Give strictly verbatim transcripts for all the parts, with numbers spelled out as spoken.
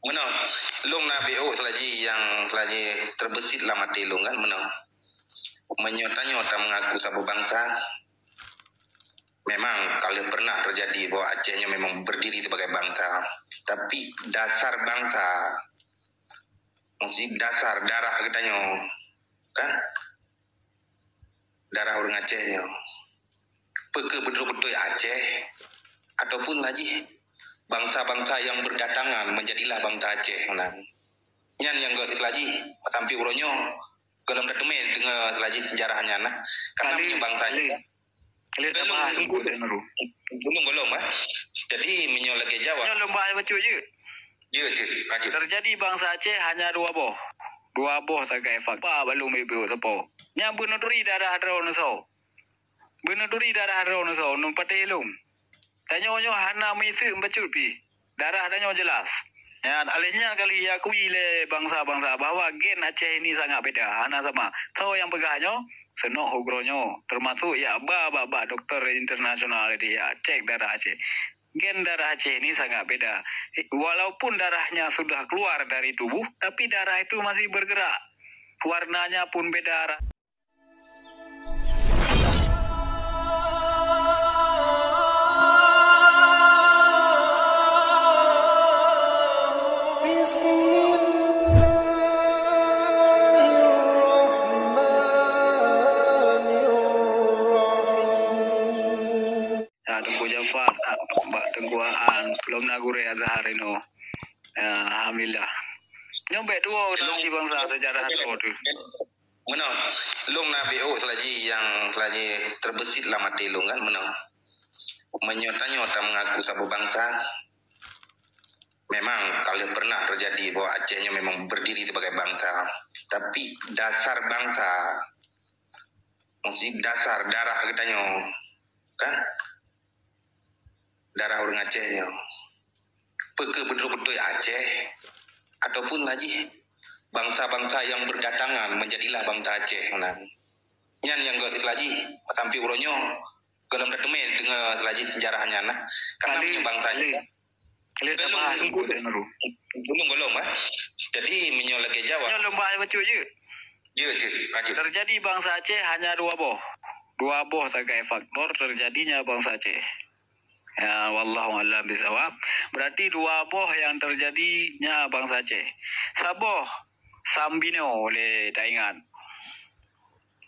Meunoe, lôn na B O seulaji nyang seulaji terbeusit lam até lôn kan, meunoe. Meunyoe tanyoe tameungaku saboh bansa, memang ka lheueh pernah teujadi bahwa Aceh nyoe memang berdiri sebagai bansa. Tapi dasar bansa, maksudnya dasar darah geutanyoe, kan? Darah ureuëng Aceh nyoe. Peu kheueh beutôi-beutôi Aceh ataupun laju bansa-bansa yang berdatangan menjadilah bansa Aceh meunan. Nyan nyang geuh seulaji sampai uroe nyoe golom tateumé deungoe seulaji sejarah nyan nah. Karena meunyoe bansa Aceh. Belum, belum, golom, eh. Jadi meunyoe lagée Jawa. Nyoe lôn bah bacut jeuet. Jeuet, jeuet, lanjut. Terjadi bansa Aceh hanya dua boh. Dua boh sagai fakta balu mibu teupeu. Nyang beuneuturi darah droeneuh soe? Beuneuturi darah droeneuh soe? Nun patéh lôn. Tanyoe nyoe hana miseuk bacut pih. Darah tanyoe jelas. Nyan, alèh nyan ka lheueh akui lé bansa-bansa bahwa gen Aceh ini sangat beda, hana sama. Soe nyang peugah nyoe? Seunok ugroe nyoe, termasuk jak ba bak-bak doktor internasional di jak cek darah Aceh. Gen darah Aceh ini sangat beda. Walaupun darahnya sudah keluar dari tubuh, tapi darah itu masih bergerak. Warnanya pun beda. Bismillahirrahmanirrahim. Ya, Teungku Jafar, bak Teungku Aan, lom na gurée Azhar inoe. Ya, alhamdulillah. Nyoe bék tuwoe generasi bansa sejarah droe tu. Meunoe, lôn na B O seulaji nyang seulaji terbeusit lam até lôn kan, meunoe. Meunyoe tanyoe tameungaku saboh bansa, memang ka lheueh pernah teujadi bahwa Aceh nyoe memang berdiri sebagai bansa. Tapi dasar bansa, maksudnya dasar darah geutanyoe, kan? Darah ureuëng Aceh nyoe. Peu kheueh beutôi-beutôi Aceh ataupun laju bansa-bansa yang berdatangan menjadilah bansa Aceh meunan. Nyan nyang geuh seulaji sampai uroe nyoe golom tateumé deungoe seulaji sejarah nyan nah. Karena meunyoe bansa Aceh. Belum, belum, golom, eh. Jadi meunyoe lagée Jawa. Nyoe lôn bah bacut jeuet. Jeuet, jeuet, lanjut. Terjadi bansa Aceh hanya dua boh. Dua boh sagai faktor terjadinya bansa Aceh. Ya, wallahu a'lam bishawab. Berarti dua boh yang terjadinya bansa Aceh. Saboh, Sambinoe lé taingat.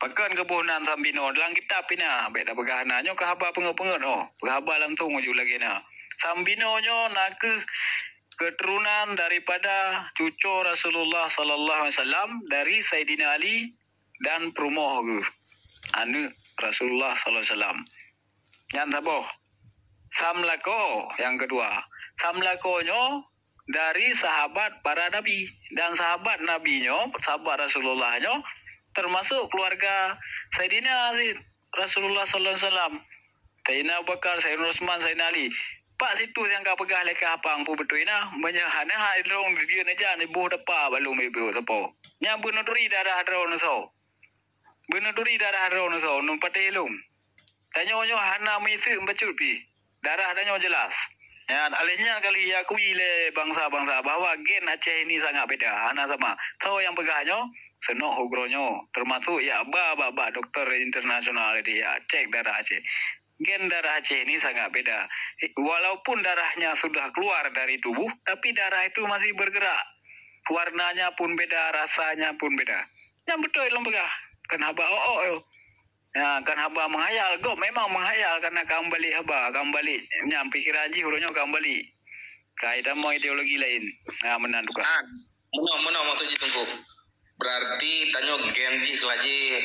Pakon geuboh nan Sambinoe? Dalam kitab pih na, bék tapeugah na. Nyoe keu haba peungeuet-peungeuet, oh. Keu haba langsung uju lagée na. Sambinoe nyoe na kheueh keturunan daripada cuco Rasulullah sallallahu alaihi wasallam dari Saidina Ali dan peurumoh geuh, aneuëk Rasulullah sallallahu alaihi wasallam. Nyan saboh. Samlako nyang keudua. Samlako nyoe dari sahabat para nabi. Dan sahabat Nabi nyoe, sahabat Rasulullah nyoe, termasuk keluarga Saidina Rasulullah sallallahu alaihi wasallam. Saidina Abu Bakar, Saidina Utsman, Saidina Ali. Pak situ nyang ka peugah lé kah apang peue beutôi na, meunyoe hana hai droe jeuet neujak neuboh dapa bak lôn mibu teupeu. Nyang beuneuturi darah droeneuh soe? Beuneuturi darah droeneuh soe? Nun patéh lôn. Tanyoe nyoe hana miseuk bacut pih. Darah tanyoe jelas. Nyan, alèh nyan ka lheueh akui lé bansa-bansa bahwa gen Aceh ini sangat beda, hana sama. Soe nyang peugah nyoe? Seunok ugroe nyoe, termasuk jak ba bak-bak doktor internasional di jak cek darah Aceh. Gen darah Aceh ini sangat beda. Walaupun darahnya sudah keluar dari tubuh, tapi darah itu masih bergerak. Warnanya pun beda, rasanya pun beda. Nyang beutôi lôn peugah, kon haba ôk-ôk nyoe. Ya, kon haba meuhayal. Gob memang meuhayal, karena ka meubalek haba, ka meubalek. Nyan pikeran jih uroe nyoe ka meubalek. Ka itamong ideologi laén. Ha, meunan tukang. Ah, meunoe, meunoe maksud jih Teungku. Berarti tanyoe gen jih seulaji,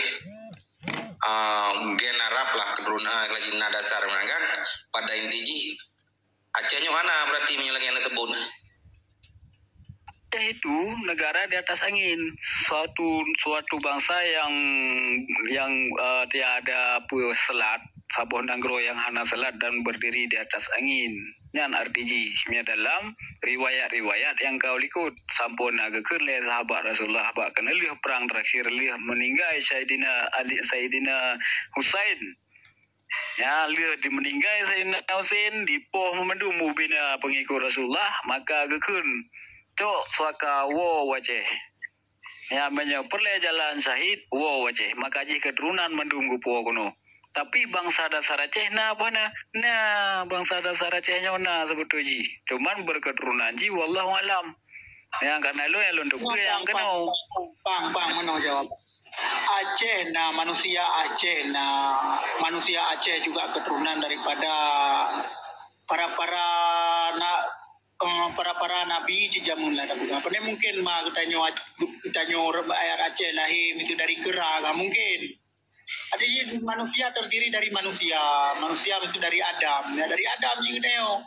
ah, gen Arab lah keturunan, ah, seulaji na dasar meunan kan. Pada inti jih Aceh nyoe hana berarti meunyoe lagée nyang na teubon. Aceh itu negara di atas angin, suatu, suatu bangsa yang, yang, eh, tiada apa selat, saboh nanggroe yang hana selat dan berdiri di atas angin. Nyan arti jih, meunyoe dalam riwayat-riwayat nyang ka likot, sampun na geukheun lé sahabat Rasulullah bak keuneulheueh perang terakhir lheueh meuninggai Saidina Ali, Saidina Husain. Ya, lheueh di meuninggai Saidina Husain, dipoh mandum ubena pengikut Rasulullah, maka geukheun Cok suaka woe u Aceh. Ya, meunyoe peureulée jalan syahid, woe u Aceh. Maka jih keuturonan mandum geupuwoe keunoe. Tapi bansa dasar Aceh na apa na? Na, bansa dasar Aceh nyoe na seubeutôi jih. Cuman beukeuturonan jih, wallahu alam. Nyang kana lôn, nyang lôn teupeue nyang keunoe. Bang, bang, bang, meunoe jawab. Aceh na, manusia Aceh na, manusia Aceh juga keturunan daripada para-para na-, eh, para-para nabi cit jameun lah, tapi apa ni mungkin ma geutanyoe, geutanyoe rakyat Aceh lahé miseue dari keura, nggak mungkin. Jadi manusia terdiri dari manusia, manusia miseue dari Adam, ya dari Adam jih geutanyoe.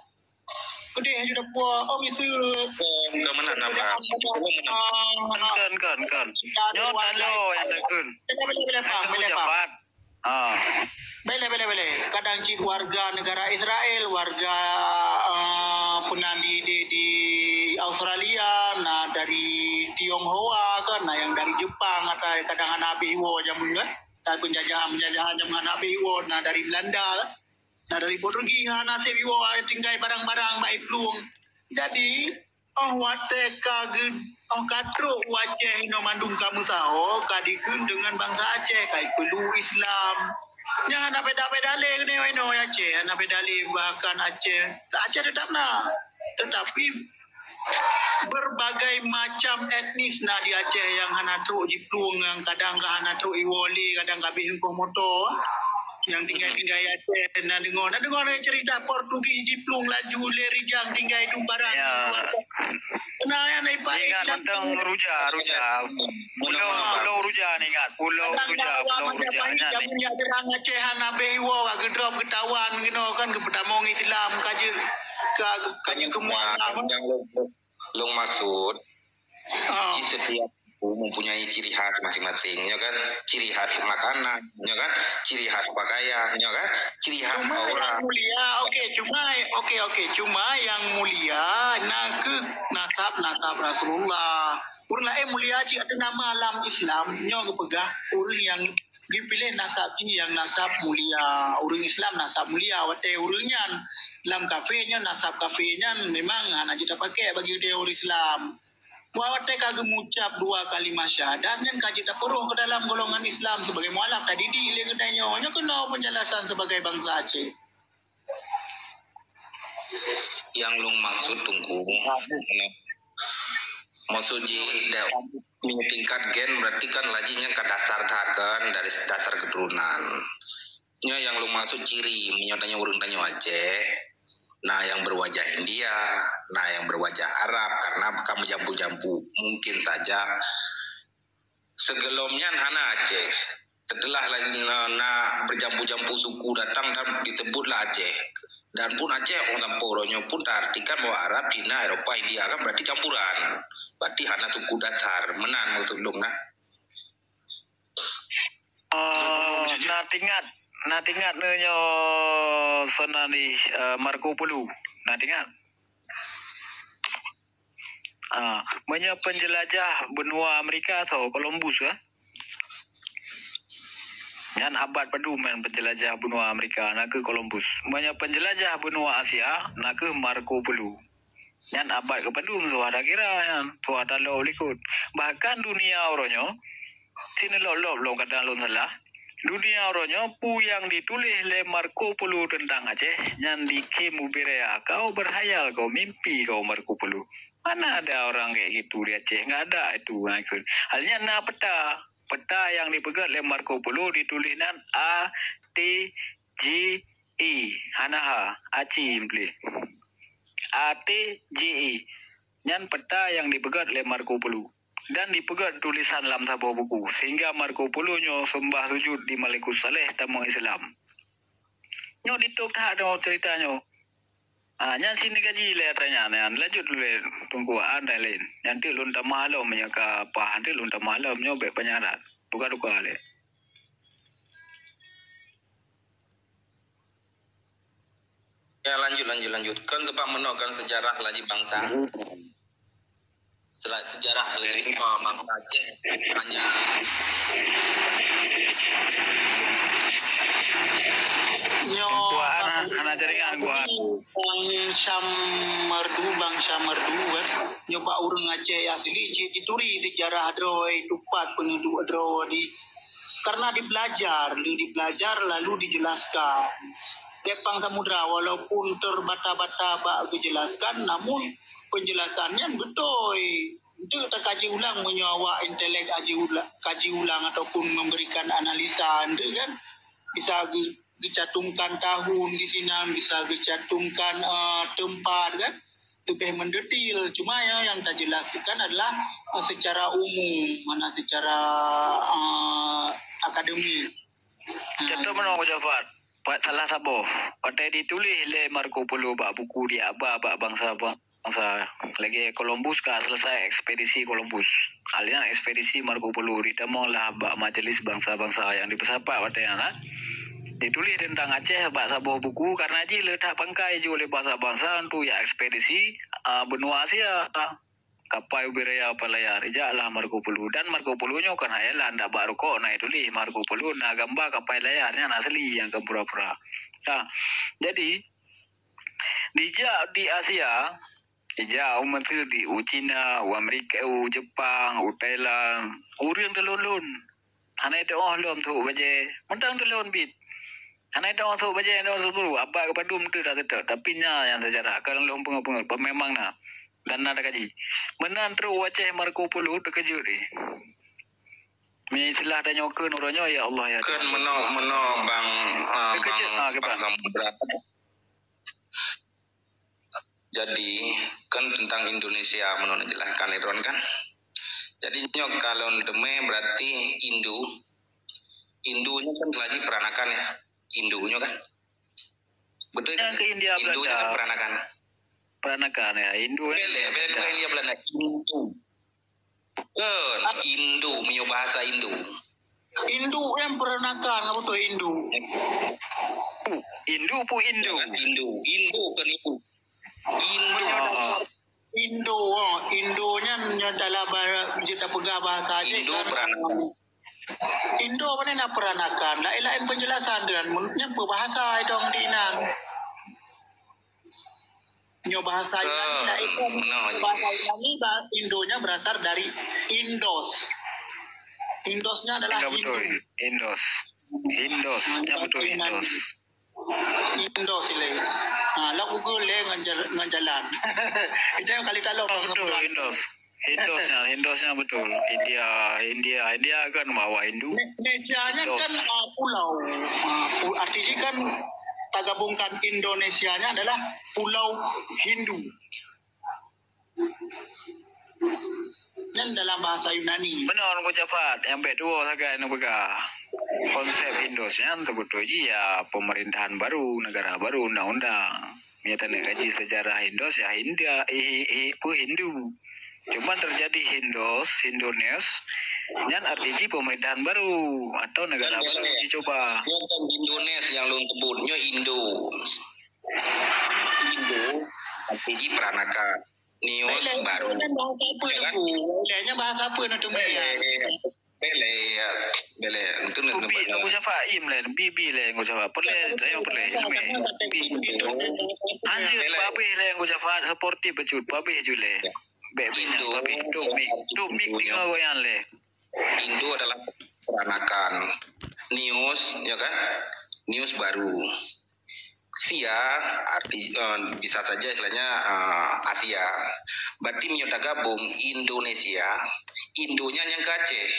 Keudeh ju dapur, oh miseue. Bukan meunan, Abang. Bukan meunan. Kan, kan, kan, kan. Nyoe talo nyang takheun. Bele, bele, bele, paham, bele, paham. Ah. Bele, bele, bele. Kadang cit warga negara Israel, warga, eh, peunan di, di, di Australia, na dari Tionghoa kan, na nyang dari Jepang, atau kadang hana habéh woe jameun kan. Dan penjajahan-penjajahan jameun hana habéh woe, na dari Belanda kan. Na dari Portugis, na, na seb iwoe tinggai barang-barang bak iplueng. Jadi, oh watée ka geu-, oh ka trok u Aceh inoe mandum ka meusaho, ka dikheun deungon bansa Aceh, ka ipeuleueh Islam. Nyan hana beda-beda lé keunoe inoe Aceh, hana beda lé bahkan Aceh. Aceh tetap na. Tetapi berbagai macam etnis na di Aceh nyang hana trok jiplueng, nyang kadang ka hana trok iwoe lé, kadang ka habéh ungkoh moto. Nyang tinggai-tinggai Aceh na deungoe, na deungoe cerita Portugis jiplueng laju lé rijang tinggai tu barang. Ya. Nah, ya, na ipa-, ingat tentang Ruja, Ruja. Pulau, Pulau Ruja ni ingat, Pulau Ruja, Pulau Ruja. Nyan ni. Jameun jak terang Aceh hana habéh iwoe, ka geudrop geutawan keunoe kan, geupeutamong Islam, ka jeuet, ka, ka jeuet keumoe. Nyang lôn, lôn maksud, ah, di setiap suku mempunyai ciri khas masing-masing, ya kan? Ciri khas makanan, ya kan? Ciri khas pakaian, ya kan? Ciri khas aura. Cuma yang mulia, oke, cuma, oke, oke, cuma yang mulia na kheueh nasab, nasab Rasulullah. Ureuëng laén mulia cit ateueh nama lam Islam, nyoe geupeugah ureuëng nyang geupiléh nasab jih nyang nasab mulia. Ureuëng Islam nasab mulia, watée ureuëng nyan lam kafé nyan, nasab kafé nyan memang hana jeuet tapakée bagi ureuëng Islam. Watée ka geumucab dua kalimah syahadat nyan ka jeuet tapeuroh keu dalam golongan Islam sebagai mualaf tadidik lé geutanyoe. Nyoe keunoe penjelasan sebagai bansa Aceh. Nyang lôn maksud Teungku, maksud jih dak tingkat gen berarti kan laju nyan ka dasar that kan, dari dasar keturunan. Nyoe nyang lôn maksud ciri, meunyoe tanyoe ureuëng tanyoe Aceh, na nyang berwajah India, na nyang berwajah Arab, karena ka meujampu-jampu. Mungkin saja Sigohlom nyan hana Aceh. Setelah lagi na, na berjampu-jampu suku datang dan disebutlah Aceh. Dan pun Aceh, ureuëng sampoe uroe nyoe pun taartikan bahwa Arab, Cina, Eropa, India kan berarti campuran. Berarti hana suku dasar. Meunan maksud lôn nah. Oh, na tingat, na tingat nyoe sona ni, eh, Marco Polo. Na tingat. Ah, meunyoe penjelajah benua Amerika soe, Columbus kah? Nyan abad padum nyan penjelajah benua Amerika, na kheueh Columbus. Meunyoe penjelajah benua Asia, na kheueh Marco Polo. Nyan abad kepadum, suah takira nyan, suah talop likot. Bahkan dunia uroe nyoe, sineulop-lop lom kadang lôn salah. Dunia uroe nyoe, peue nyang dituléh lé Marco Polo teuntang Aceh, nyan dikhém ubit raya. Kau berhayal, kau mimpi kau Marco Polo. Mana ada orang kayak gitu di Aceh? Nggak ada itu, ha, ikut. Hal nyan na peta. Peta nyang dipeugét lé Marco Polo dituléh nan A T J E. Hana ha, aci meutuléh. A T J E. Nyan peta nyang dipeugét lé Marco Polo. Dan dipeugét tulisan lam saboh buku, sehingga Marco Polo nyoe seumbah sujud di Malikus Saleh tamong Islam. Nyoe ditôb that nyoe cerita nyoe. Ah, nyan sinoe gaji lé atra nyan, nyan lanjut lé Teungku Aan dan lain. Nyan teuk lôn tamah lom meunyoe ka paih, teuk lôn tamah lom nyoe bék panyang that. Duka-duka lé. Ya, lanjut, lanjut, lanjut. Kan teubang meunoe kan sejarah laju bangsa. Sela-, sejarah laju bangsa Aceh hanya nyoe. Kuat, hana, hana jaringan kuat. Syam Merdu, Bang Syam Merdu kan. Nyoe bak ureuëng Aceh asli cit jituri sejarah droe, tupat peuneuduek droe di, karena dibelajar, le dibelajar lalu dijelaskan. Gepang Samudra walaupun terbata-bata bak geujelaskan, namun penjelasan nyan beutôi. Untuk takaji ulang meunyoe awak intelek aji ula-, kaji ulang ataupun memberikan analisa, ente kan bisa ge-, geucatungkan tahun di sinan, bisa geucatungkan, eh, tempat kan, lebih mendetil. Cuma ya, yang tajelaskan adalah, eh, secara umum, mana secara, eh, akademik. Contoh meunoe, Jafar, pat salah saboh. Watée dituléh lé Marco Polo bak buku di aba bak bansa, bansa, lagée Columbus ka selesai ekspedisi Columbus. Hal nyan ekspedisi Marco Polo ditamong lah bak majelis bansa-bansa nyang dipeusapat watée nyan, ha. Dituléh teuntang Aceh bak saboh buku, karena jih le that pangkai jih lé bansa-bansa untuk jak ekspedisi, a, benua Asia. Kapai ubit raya, kapai layar, ijaklah Marco Polo. Dan Marco Polo nyoe kan hayalan, dak bak rukok na tuléh Marco Polo, na gamba kapai layar, nyan asli, nyang kan pura-pura. Nah, jadi, dijak di Asia, dijak u Mesir, di u Cina, u Amerika, u Jepang, u Thailand, ureuëng teulon-lon. Hana iteu'oh lom sôk bajée, mantong teulon bit. Hana iteu'oh sôk bajée, iteu'oh sôk bru, abak geupadum teuh dak teuteuek, tapi na nyang sejarah, kon lôn peungeut-peungeut, memang na. Dan na takaji. Meunan trok u Aceh Marco Polo, teukeujot deh. Meunyoe istilah tanyoe kheun uroe nyoe, ya Allah, ya Tuhan. Kan meunoe, meunoe bang, ah, teukeujot, bang, ah, kiban. Bang Samudra. Jadi, kan tentang Indonesia, meunoe neujelaskan lé droen kan. Jadi, nyoe kalau teumé berarti Indo. Indo nyoe kan lagi peranakan ya. Indo nyoe kan. Betul kan? Yang ke India Indo nyoe kan Belanda. Peranakan. Peranakan ya, Indo kan Belanda. Belanda bukan India Belanda. Indo. Kan, Indo, meunyoe bahasa Indo. Indo kan peranakan, apa tu Indo? Indo pu Indo. Ya kan, Indo. Indo kan Indo. Indo. Meunyoe dasar Indo, oh, Indo nyan nyoe dalam ba-, jeuet tapeugah bahasa Aceh Indo kan, peranakan. Indo apa ni nak peranakan? Lain-lain penjelasan dengan mun-, nyan peubahasa idong di inan. Nyoe bahasa Yunani, dak ikon. Bahasa Yunani, ba-, Indonya berasal dari Indos. Indosnya adalah Hindu. Indos. Indos. Nya betul, Indos. Indos ilée. Ha, lok Google lé ngon jal-, ngon jalan. Itu yang kali tak lok. Betul, Indos. Hindos nya, Hindos nya betul. India, India, India kan bawa Hindu. Indonesia nya kan, ah, pulau. Ah, pu-, artinya kan tergabungkan Indonesia nya adalah pulau Hindu. Nyan dalam bahasa Yunani. Benar, Teungku Jafar. Nyang bek dua sagai neupeugah. Konsep Hindos nyan teubeutôi jih ya pemerintahan baru, negara baru, undang-undang. Meunyoe taneuk kaji sejarah Hindos, ya India, eh, eh, apa, Hindu. Cuman terjadi Hindos, Hindones, nyan arti jih pemerintahan baru atau negara baru dicoba. Nyoe kan Hindones nyang lôn sebut, nyoe Indo. Indo, arti jih peranakan. Neos baru. Bahasa apa tu? Bahasa apa tu? Bele, bele, ya. Bele, itu nak. Tubik, Teungku Jafar, im lé, bi, bi lé, Teungku Jafar. Peureulèe, ayo peureulèe, ilmèe. Bi. Anjir, pabeh lé, Teungku Jafar, sportif bacut, pabeh ju lé. Bek, bek, pabeh. Tok mik, tok mik, tinggal goyang lé. Indo adalah peranakan. Neos, ya kan? Neos baru. Sia, arti, eh, bisa saja istilahnya, eh, Asia. Berarti meunyoe tagabung Indonesia, Indonya nyang ke Aceh.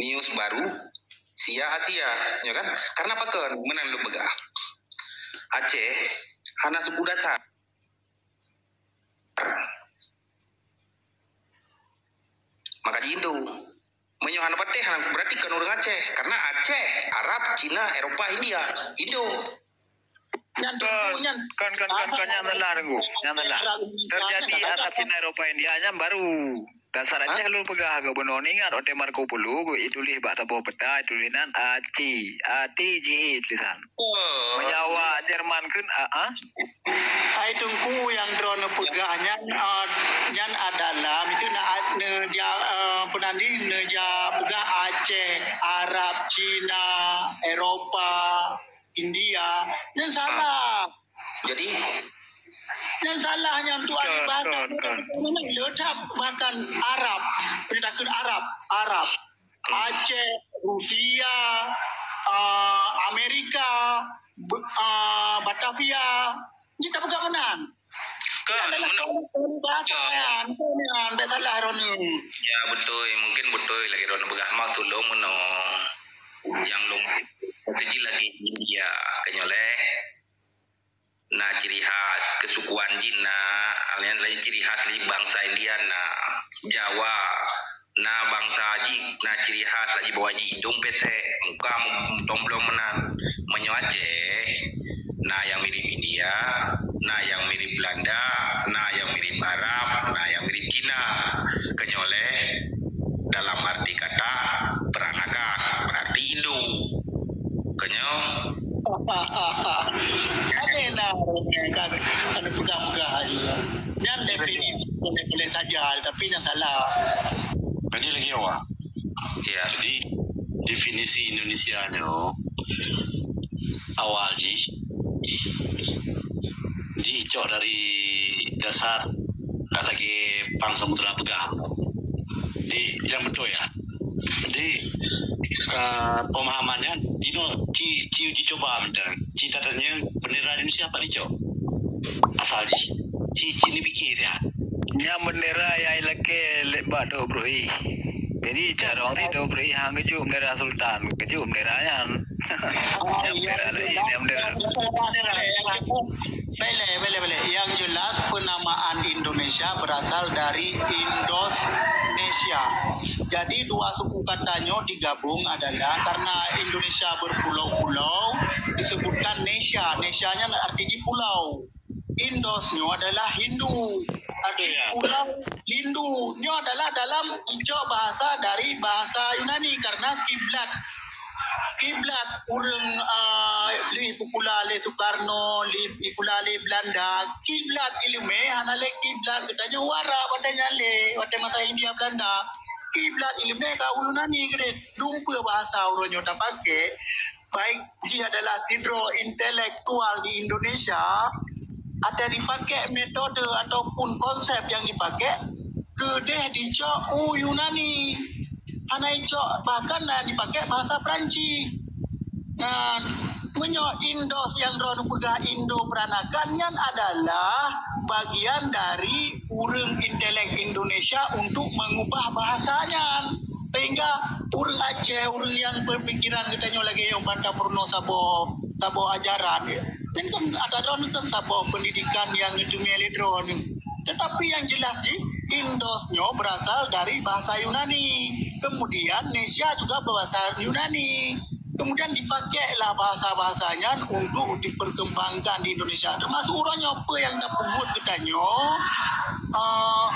Neos baru, Sia Asia, ya kan? Karena apa kan? Meunan lôn peugah. Aceh hana suku dasar. Maka ji Indo. Meunyoe hana patéh, berarti kon ureueng Aceh. Karena Aceh, Arab, Cina, Eropa, India, Indo. Nyan teungku, nyan. Kan, kan, kan, kan, nyan salah, Teungku. Nyan salah. Terjadi Arab, Cina, Eropa, India, nyan baru. Dasar Aceh lôn peugah keu bunoe, ingat watèe Marco Polo, geutuléh bak saboh peta, tuléh nan A C, A T J A tulisan. Meunyoe awak Jerman kheun, a, a? Hai Teungku, nyang droeneuh peugah nyan, a, nyan adalah, miseue na, neujak, a, peue nan di, neujak peugah Aceh, Arab, Cina, Eropa, India. Nyan salah. Jadi, nyang salah nyan tu ahli bahasa. Betul, betul. Bahkan Arab, peundakeun Arab, Arab, Aceh, Rusia, uh, Amerika, uh, Batavia, jih tapeugah meunan. Kan, meunan. Bahasa nyan, nyan, bèk salah droeneuh. Ya, beutôi. Mungkin beutôi lagèe droeneuh peugah, maksud lôn meunoe. Nyang lôn, itu jih lagèe India, keunyoe lé. Na ciri khas keusukuan jih na, nyan lagèe ciri khas lé bansa India na, Jawa, na bansa jih na ciri khas lagèe bahwa jih idông pesek, muka meutomblong meunan. Meunyoe Aceh, na nyang mirip India, na nyang mirip Belanda, na nyang mirip Arab, na nyang mirip Cina. Keunyoe lé dalam arti kata peranakan, berarti Indo. Keunyoe. Ada yang nak, kan, ada pegang-pegang aja. Nyan definisi boleh-boleh saja, tapi nyan salah. Jadi lagi awak. Ya. Jadi definisi Indonesia nyoe awal jih, jih cok dari dasar lagèe Pang Samudra peugah. Di, nyang beutôi ya. Di, uh, pemahaman nyan, jinoe ci, ci uji coba mantong. Ci tatanyong bendera Indonesia pat jicok. Asal jih. Ci, ci neupike ya. Nyan bendera nyang ilakèe lé bak Dok Broi. Jadi, carông ti Dok Broi han geujok bendera sultan, geujok bendera nyan. Nyan bendera laén, nyan bendera. Boleh, boleh, boleh. Yang jelas penamaan Indonesia berasal dari Indonesia. Jadi dua suku kata nyoe digabung adalah karena Indonesia berpulau-pulau, disebutkan Nesia. Nesia nyan arti jih pulau. Indos nyoe adalah Hindu. Arti pulau Hindu nyoe adalah dalam icok bahasa dari bahasa Yunani karena kiblat. Kiblat ureueng, ah, lé pukula lé Soekarno, lé pukula lé Belanda. Kiblat ileumèe hana lé kiblat geutanyoe wara watèe nyan lé, watèe masa Hindia Belanda. Kiblat ileumèe ka Yunani keudéh. Dumpeue bahasa uroe nyoe tapaké, baik jih adalah sidroe intelektual di Indonesia, ada dipakai metode ataupun konsep yang dipakai keudéh dicok u Yunani. Hana icok, bahkan na dipakai bahasa Perancis. Nah, meunyoe Indos yang droeneuh peugah Indo peranakan nyan adalah bagian dari ureueng intelek Indonesia untuk mengubah bahasa nyan. Sehingga ureueng Aceh, ureueng nyang berpikiran geutanyoe lagèe nyoe ban tapeurunoe saboh, saboh ajaran, ya. Kan, kan ata droeneuh kan saboh pendidikan nyang geuteumèe lé droeneuh. Tetapi yang jelas jih, Indos nyoe berasal dari bahasa Yunani. Kemudian Nesia juga berasal Yunani. Kemudian dipakailah bahasa-bahasa nyan untuk diperkembangkan di Indonesia. Termasuk uroe nyoe peue nyang tapeubuet geutanyoe, eh,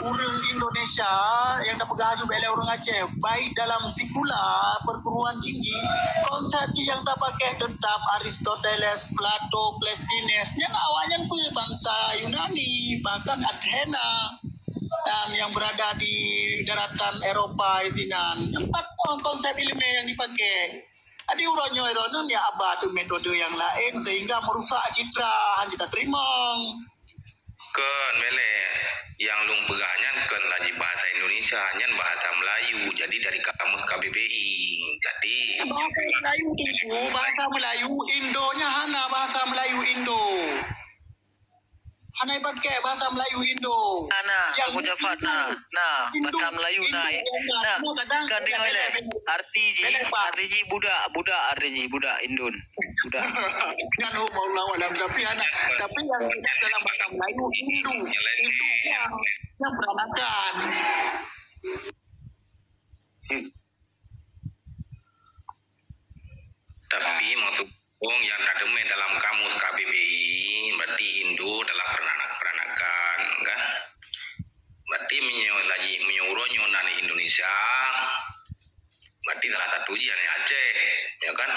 ureueng Indonesia nyang tapeugah aju bèk lé ureueng Aceh, baik dalam sikula, perguruan tinggi, konsep jih nyang tapakai tetap Aristoteles, Plato, Cleanthes, nyan awaknyan peue bansa Yunani, bahkan Athena. Dan yang berada di daratan Eropa sinan. Empat konsep ileumèe yang dipakai. Jadi uroe nyoe droeneuh ya aba teuh metode yang lain sehingga merusak citra, hana jiteurimong. Kon, bèk lé, nyang lôn peugah nyan kon lagèe bahasa Indonesia, nyan bahasa Melayu. Jadi dari kamus K B B I. Jadi bahasa Melayu tu, bahasa Melayu Indo nyan hana bahasa Melayu Indo. Hana ipakai bahasa Melayu Indo. Nah, nah, Abu Jafar, nah, nah, bahasa Melayu, nah, nah, kan deungoe lé. Arti jih, arti jih budak, budak arti jih, budak Indon. Budak. Kan, oh, wallahu alam, tapi hana, tapi yang jelas dalam bahasa Melayu Hindu. Itu yang, yang peranakan. Tapi maksud Wong nyang tateumé dalam kamus K B B I, berarti Indo adalah perana-, peranakan, kan? Berarti meunyoe lagi, meunyoe uroe nyoe nan Indonesia, berarti salah satu jih aneuk Aceh, ya kan?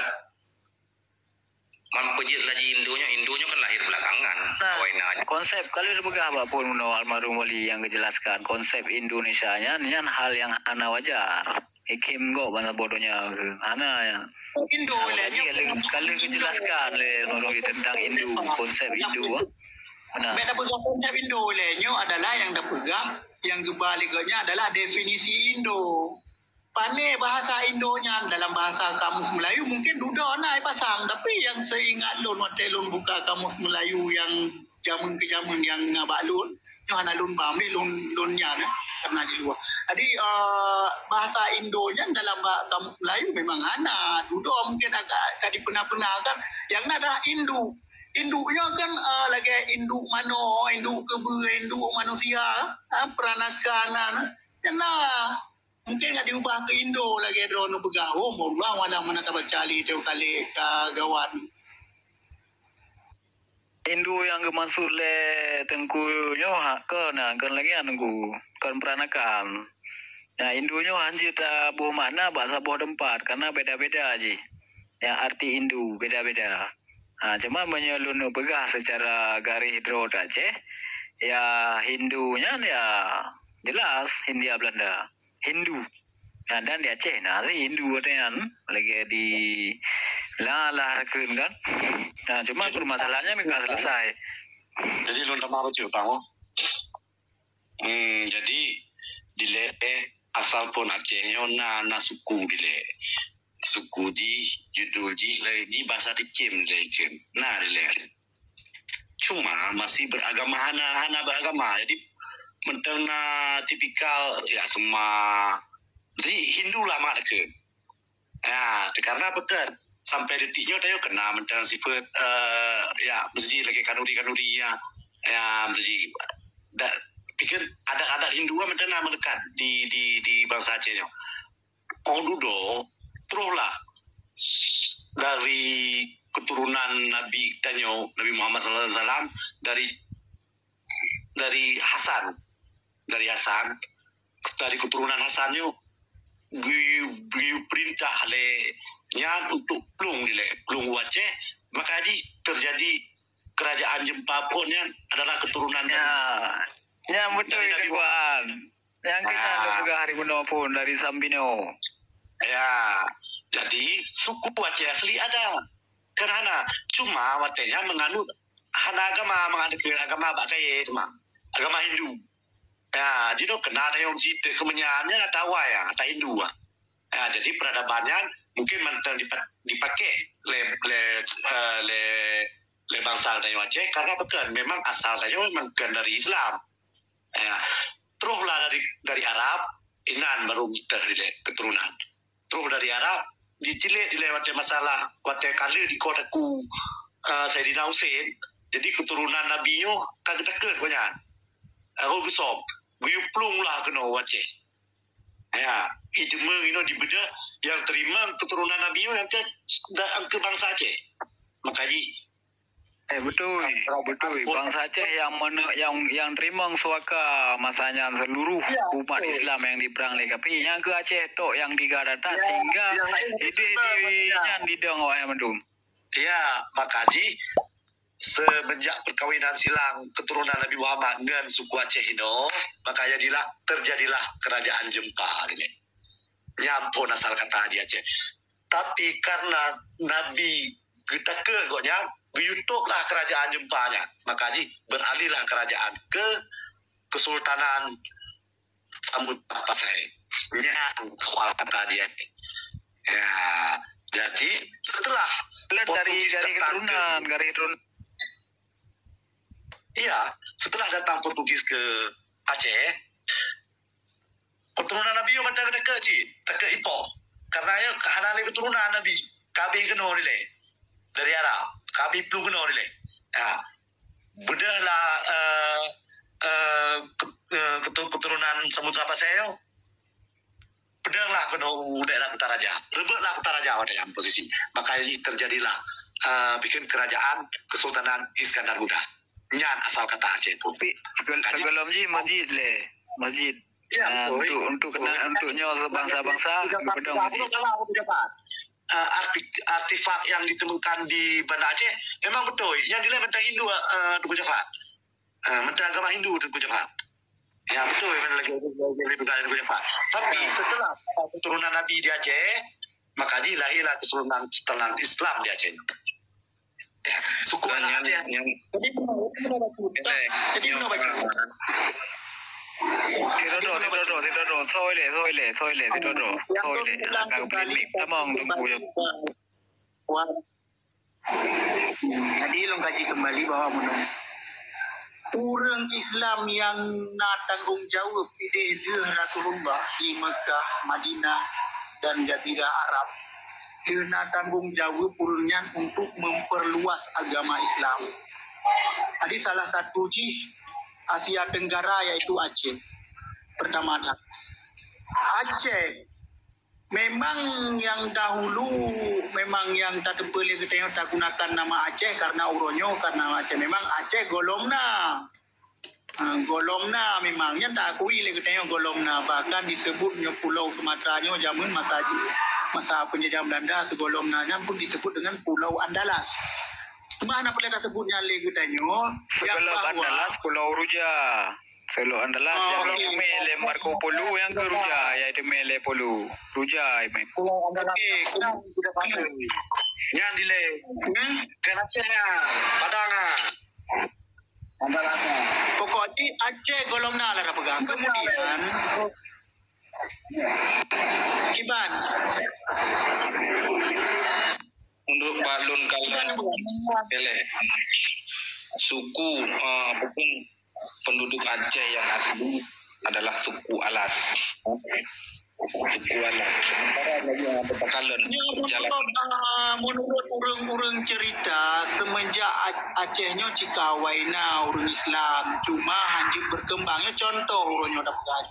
Man peujeuet lagi Indo nyoe, Indo nyoe kan lahir belakangan. Nah, awai na. Konsep, kalau dipeugah bak phon meunoe almarhum Wali nyang geujelaskan, konsep Indonesia nyan, nyan hal nyang hana wajar. Ikhim gob ban saboh donya keuh. Hana ya. Indo lé nyoe. Kalau, kalau dijelaskan lé ureuëng tentang Hindu, konsep Hindu. Nah. Beda peugah konsep Indo lé nyoe adalah yang dipeugah, yang geuba lé geuh nyan adalah definisi Indo. Pane bahasa Indo nyan dalam bahasa kamus Melayu mungkin dudoe na ipasang, tapi yang seingat lôn watée lôn buka kamus Melayu yang jameun keu jameun yang na bak lôn, nyoe hana lôn paham lé lôn, lôn nyan, eh, karena di luar. Jadi, eh, bahasa Indo nyan dalam ba-, kamus Melayu memang hana. Dudoe mungkin agak ka dipeuna-peuna kan. Yang na adalah induk. Induk nyoe kan, eh, lagée induk manoe, induk keubeue, induk manusia, eh, peranakan, eh, nyan na. Mungkin ka diubah keu Indo lagée droeneuh peugah. Oh, Allah alam mana ka baca lé teuh kali ka gawat. Hindu nyang geumaksud lé Teungku nyoe ha-, kon, ha, kon lagée nyan Teungku, kon peranakan. Nah, Hindu nyoe hanjeuet taboh makna bak saboh teumpat, karena beda-beda jih. Ya, arti Hindu beda-beda. Ha, cuma meunyoe lôn peugah secara garéh droe Aceh, ya Hindu nyan ya jelas Hindia Belanda. Hindu. Ya, dan di Aceh na si Hindu watée nyan, lagée di la lah rakheun kan. Nah, cuma permasalahannya ka selesai. Jadi lôn tamah bacut, Bang, oh. Hmm, jadi dilée asal phon Aceh nyoe na, na suku dilée. Suku jih, judul jih, lagée jih bahasa Cicém dilée Cicém. Na dilée. Cuma masih beragama hana, hana beragama. Jadi mantong na tipikal ya sema. Jadi Hindu lah mak dekat. Ya, karena apa kan? Sampai detik nyoe tayo kena mantong sifat, eh, ya, mesti lagi kanuri-kanuri ya. Ya, mesti da, pikir adat-adat Hindu kan mantong na melekat di, di, di bangsa Aceh nyoe. Kong dudoe, teruslah dari keturunan Nabi tanyoe, Nabi Muhammad sallallahu alaihi wasallam, dari, dari Hasan, dari Hasan, dari keturunan Hasan nyoe, geuyue, geuyue perintah lé nyan untuk plueng dilée, plueng u Aceh, maka di terjadi kerajaan Jempa phon nyan adalah keturunan Nabi. Ya, nyan beutôi dari Nabi Muhammad. Nyang keunan lôn peugah hari bunoe phon dari Sambinoe. Ya, jadi suku Aceh asli ada. Kan hana. Cuma watée nyan menganut hana agama, menganut agama bak kayée teuma. Agama Hindu. Ya, jinoe kena ada yang situ kemenyan nyan ada awai ya, ada Hindu ah. Ya, jadi peradaban nyan mungkin mantong dipa-, dipakai lé, lé, eh, lé, lé bangsa tanyoe Aceh karena bukan memang asal tanyoe memang bukan dari Islam. Ya, teruslah dari, dari Arab, inan baru kita dilée keturunan. Terus dari Arab, ditilik dilée watée masalah, watée kali di kota ku, eh, Saidina Husein, jadi keturunan Nabi nyoe ka geutakot gobnyan. Aku geusop, geuyue plueng lah keunoe u Aceh. Ya, ijma inoe dibeudôh yang terima keturunan Nabi nyoe yang ke, da, ke bangsa Aceh. Maka jih, Eh, beutôi, beutôi. Bangsa Aceh yang mene-, yang, yang teurimong suaka masa nyan seluruh umat Islam yang diperang lé kafé. Nyang keu Aceh tok yang tiga data sehingga idéh di nyan didong awak nyan mandum. Ya, maka jih semenjak perkawinan silang keturunan Nabi Muhammad ngon suku Aceh inoe, maka jadilah, terjadilah kerajaan Jempa dilée. Nyan phon asal kata di Aceh. Tapi karena Nabi geutakot gobnyan, geuyue tôp lah kerajaan Jempa nyan. Maka jih beralihlah kerajaan ke Kesultanan Samudra Pasai. Nyan awal kata dia. Ya, jadi setelah dari, Portugis dari datang ke keturunan, dari keturunan. Iya, setelah datang Portugis ke Aceh, keturunan Nabi nyoe mantong geutakot cit, takot ipoh. Karena nyoe hana lé keturunan Nabi, ka abéh keunoe dilée. Dari Arab, ka abéh plueng keunoe dilée. Ha. Beudôh lah, eh, eh, ke-, eh, ketu-, keturunan Samudra Pasai nyoe. Beudôh lah keunoe u daerah Kutaraja. Reubot lah Kutaraja watée nyan posisi. Maka terjadilah, eh, bikin kerajaan Kesultanan Iskandar Muda. Nyan asal kata Aceh tu. Tapi sebel-, sebelum jih masjid lé, masjid. Ya, ah, betul. Untuk, untuk kena, untuk nyoe sebangsa-bangsa, betul. Geupeudong masjid. Eh, arti-, artifak yang ditemukan di Banda Aceh memang betul. Yang dilée mantong Hindu, eh, Teungku Jafar. Eh, mantong agama Hindu, Teungku Jafar. Ya, betul. Memang lagi, lagi, lagi, lagi, Teungku Jafar. Tapi setelah keturunan Nabi di Aceh, maka jih lahirlah keturunan, keturunan Islam di Aceh. Suku anak Aceh. Jadi, jadi, jadi, Sidroe, sidroe, sidroe, sidroe. Soe lé, soe lé, soe lé, sidroe, soe lé. Ka geupeuleubeh, tamong teungku. Jadi, lôn kaji keumbali bahwa meunoe, ureuëng Islam nyang na tanggong jaweueb ideh lheueh Rasulullah di Meukah, Madinah, dan Jazirah Arab, lheueh na tanggong jaweueb ureuëng nyan untuk memperluas agama Islam. Jadi, salah satu jih Asia Tenggara, yaitu Aceh. Pertama dah. Aceh memang nyang dahulu, memang nyang tateupeue lé geutanyoe tagunakan nama Aceh karena uroe nyoe, karena Aceh memang Aceh gohlom na. Ha, gohlom na memang, nyan taakui lé geutanyoe gohlom na, bahkan disebut nyoe Pulau Sumatera nyoe jameun masa, masa penjajahan Belanda sigohlom na nyan pun disebut dengan Pulau Andalas. Cuma hana peureulée taseubut nyan lé geutanyoe, nyang bahwa Andalas, Pulau Ruja. Pulau Andalas nyang teumé lé Marco Polo nyang keu Ruja, nyang teumé lé Polo. Ruja, mé. Okey, nyan dilée. Hmm? Keu Aceh nyan, Padang nyan. Pokok jih Aceh gohlom na lah tapeugah. Kemudian, kiban. Menurut Pak Lun, kalau pilih suku, ah, bukan penduduk Aceh yang asli adalah suku Alas. Suku Alas. Sementara bagi yang ada bakalan jalan. Ah, menurut ureuëng-ureuëng cerita, semenjak A-, Aceh nyoe cika awai na ureuëng Islam, cuma hanjeuet berkembang. Nyoe contoh ureuëng nyoe dapat.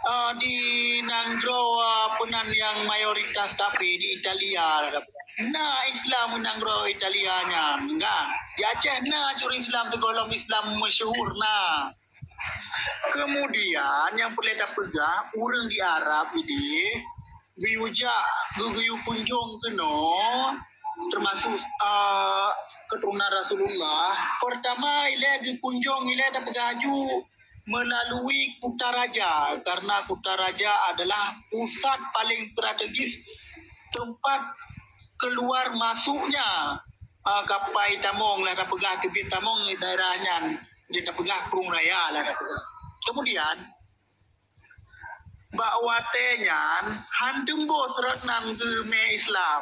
Ah, di nanggroe, ah, peunan nyang mayoritas kafé di Italia, na Islam nanggroe Italia nyan, kan? Di Aceh na curi Islam sigohlom Islam masyhur na. Kemudian nyang peureulée tapeugah, ureuëng di Arab ideh geuyue jak, geu-, geuyue kunjong keunoe, termasuk, ah, keturunan Rasulullah. Pertama ilée geukunjong ilée tapeugah aju melalui Kutaraja, karena Kutaraja adalah pusat paling strategis tempat keluar masuknya, ah, kapai tamong lah tapeugah teubiet tamong daerah nyan, jadi tapeugah Krueng Raya lah tapeugah. Kemudian, bak watée nyan, han teumbôh rot nan geumé Islam.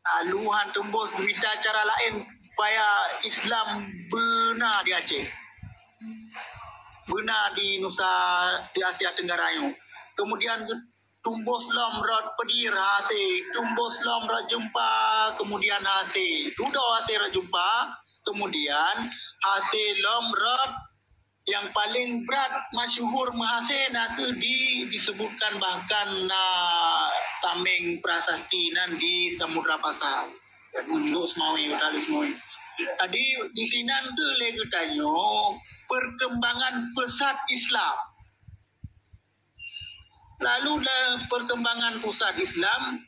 Lalu han teumbôh geumita cara laén supaya Islam beuna di Aceh. Beuna di Nusa, di Asia Tenggara nyoe. Kemudian teumbôh lom rot Pedir hase, teumbôh lom rot Jeumpa, kemudian hase. Dudoe hase rot Jeumpa, kemudian hase lom rot nyang paleng brat masyhur meuhase na kheueh di, disebutkan bahkan na tameng prasasti nan di Samudra Pasai. Untuk Semawi, Utali Semawi. Jadi, di sinan kheueh lé geutanyoe perkembangan pesat Islam. Lalu dalam perkembangan pusat Islam,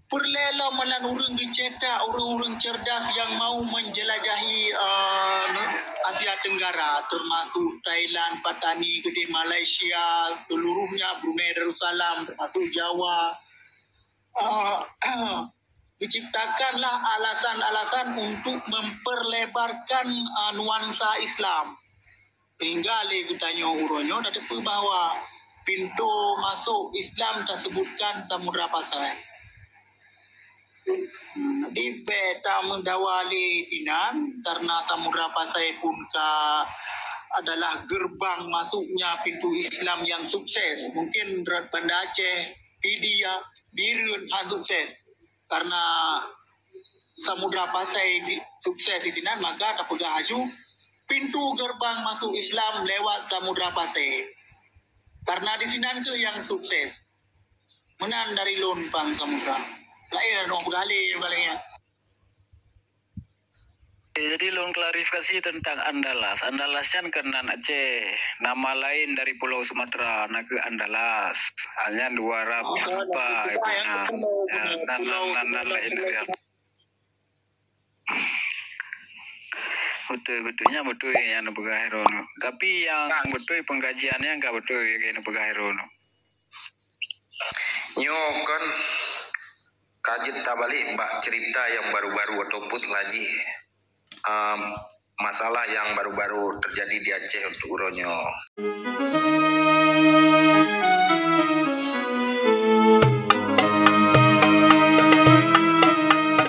peureulée lom meunan ureuëng geucetak ureuëng-ureuëng cerdas nyang mau menjelajahi, eh, Asia Tenggara, termasuk Thailand, Patani, keudeh Malaysia, seluruhnya Brunei Darussalam, termasuk Jawa. Eh, diciptakanlah alasan-alasan untuk memperlebarkan, eh, nuansa Islam. Sehingga lé geutanyoe uroe nyoe tateupeue bahwa pintoe masôk Islam tasebutkan Samudra Pasai. Hmm, di bék tameudawa lé sinan, karena Samudra Pasai pun ka adalah gerbang masuknya pintu Islam yang sukses. Mungkin rot Banda Aceh, Pidie, Bireuen han sukses. Karena Samudra Pasai di, sukses di sinan, maka tapeugah aju pintu gerbang masuk Islam lewat Samudra Pasai. Karena di sinan kheueh nyang sukses. Meunan dari lôn Pang Samudra. Laén lôn peugah lé, paléng nyan. Oke, jadi lôn klarifikasi tentang Andalas. Andalas nyan kon nan Aceh. Nama lain dari Pulau Sumatera, na kheueh Andalas. Hanya dua rab, oh, apa, ibu, ya, nan, nan, nan, nan lain dari. Beutôi, beutôi. Nyan beutôi nyang neupeugah Heron. Tapi nyang beutôi pengkajian nyan ka beutôi nyang neupeugah Heron. Nyoe kan ka jeuet tabalek bak cerita nyang baru-baru ataupun laju, um, masalah nyang baru-baru terjadi di Aceh untuk uroe nyoe.